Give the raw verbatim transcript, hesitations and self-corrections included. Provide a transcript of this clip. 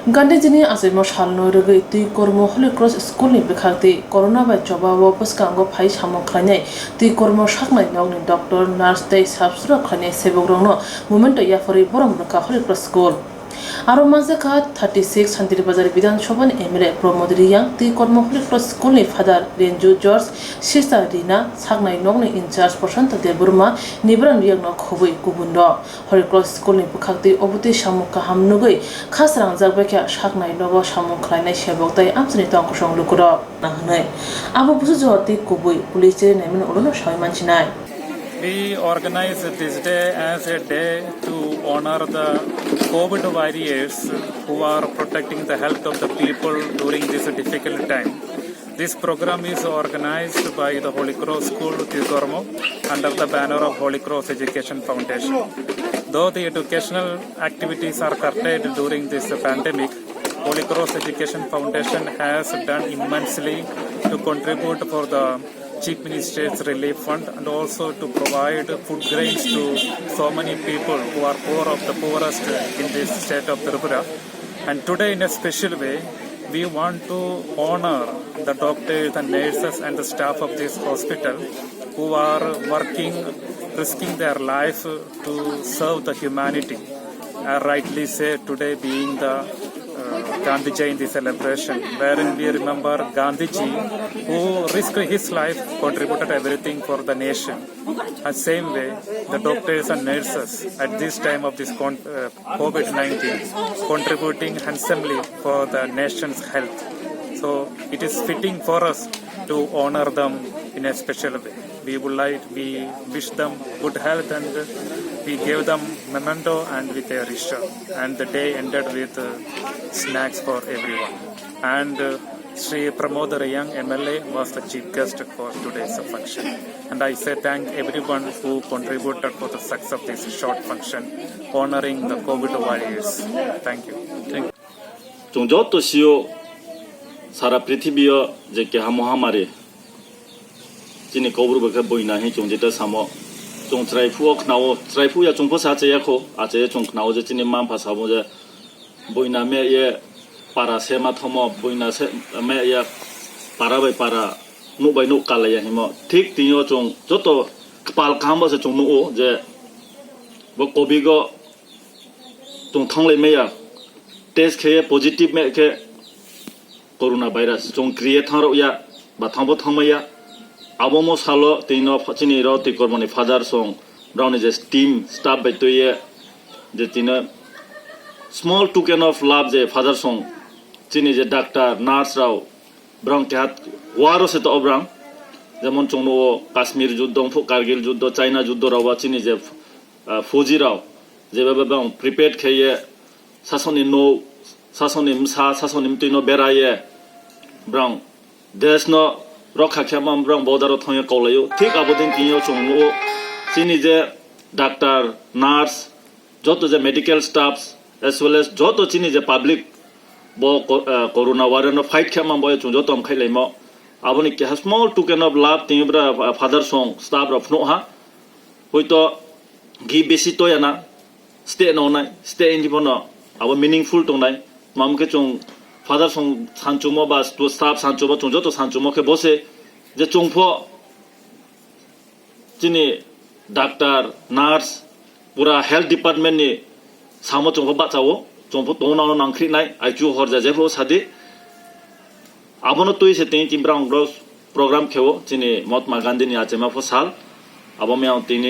Gandhijini achaimo salno rwgwi twi kormo Holy Cross School ni bwkhak twi corona bai choba o bwskango phai samung khlainai twi kormo saknai nokni doctor, nurse tei sub surok khlainai sebukrokno memento yapharwi borom rwkha Holy Cross School. Aro manjakha thirty six Santiri Bazar Bidhan Sabha ni M L A Pramod Riyang twi kormo Holy Cross School ni Father Renju George, Sister Rina, saknai nokni in charge Prasanta Debbarma, Nibaran Riyang no khobwi kubun rok. Holy Cross School ni bwkhak twi obotwi samung kaham nugwi kha srangjak bai khe saknai nogo samung khlainai sebok tei amchaini tong kosong lukurok na hwnwi abo busu jora twi kubui police chiri naimani ulo no sawi mansinai. We organize this day as a day to honor the COVID warriors who are protecting the health of the people during this difficult time. This program is organized by the Holy Cross School, Tikormo, under the banner of Holy Cross Education Foundation. Though the educational activities are curtailed during this pandemic, Holy Cross Education Foundation has done immensely to contribute for the Chief Minister's Relief Fund and also to provide food grains to so many people who are poor of the poorest in this state of Tripura. And today, in a special way, we want to honor the doctors, the nurses, and the staff of this hospital who are working, risking their life to serve the humanity. I rightly say today being the uh, Gandhi Jayanti celebration, wherein we remember Gandhiji, who risked his life, contributed everything for the nation. And same way, the doctors and nurses at this time of this con- uh, COVID nineteen contributing handsomely for the nation's health. So it is fitting for us to honor them in a special way. We would like, we wish them good health and we gave them memento and with a ritual. And the day ended with uh, snacks for everyone. And uh, Shri Pramod Riyang M L A was the chief guest for today's function. And I say thank everyone who contributed for the success of this short function honoring the COVID warriors. Thank you. Thank you. Chwng joto sio sara prithibio je keha mohamari chini kobor bai khe boina hi chwng jeta samo chwng chwrai phuo khnao chwrai phuya chwng pho sa chaya kho achaya chwng khnao je chini mma mpha samo je boina me ye para se ma thomo boina se me ye para bai para nuk bai nuk kalaya himo thik tini o chwng joto kpal kaham bo se chwng nugo je bo covid o chwng thanglai maya test khe positive me khe corona virus chwng kriye thangrok ya ba thangbo thangmaya abo mo salo tini no chini ro twi kormoni father song browni je team staff bai twiye je tino small token of love je father song chini je doctor nurse rao brang kehat waro se to obrang jemon chwng nugo Kashmir juddo phuk Kargil juddo China juddo rao chini je uh, fuji rao jeba bang prepared khe ye sasoni no sasoni msa sasoni mtwi no bera ye brang desh no rokha khe ma brang border o thangya kaulayo thik abo din tini o chwng nugo chini je doctor nurse joto je medical staffs as well as joto chini je public bo co- uh, corona warrior no fight khe ma bo chwng joto am khailai mo aboni keha small token of love tini bra uh, father song staff rok phnuh ha hoito gi besi toyana stay no nai stay indi bono abo meaningful tongnai mamke chung father song sanchumo ba stu- staff sanchumo chung joto sanchumo khe bose je chungpho chini doctor nurse pura health department ni samo chungpho bachao chungpho tongna no nangkhri nai aichu horja jepho sadi abono twi se tini timbrang program kheo chini Mahatma Gandhi ni achema pho sal abo miyang tini